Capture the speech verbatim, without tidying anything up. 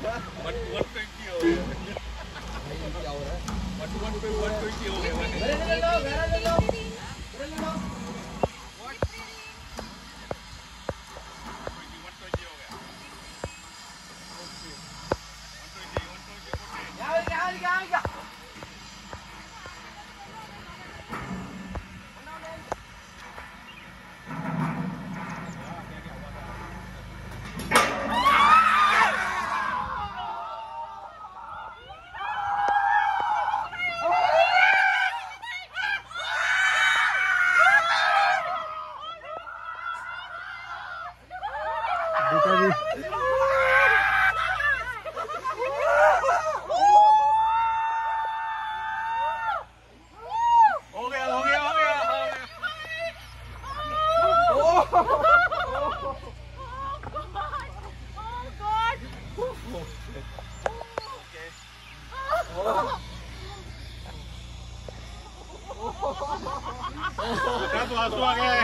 One one twenty हो गया। One one पे वन ट्वेंटी हो गया। हो गया, हो गया, हो गया, हो गया। बेटा, तो आंसू आ गया है।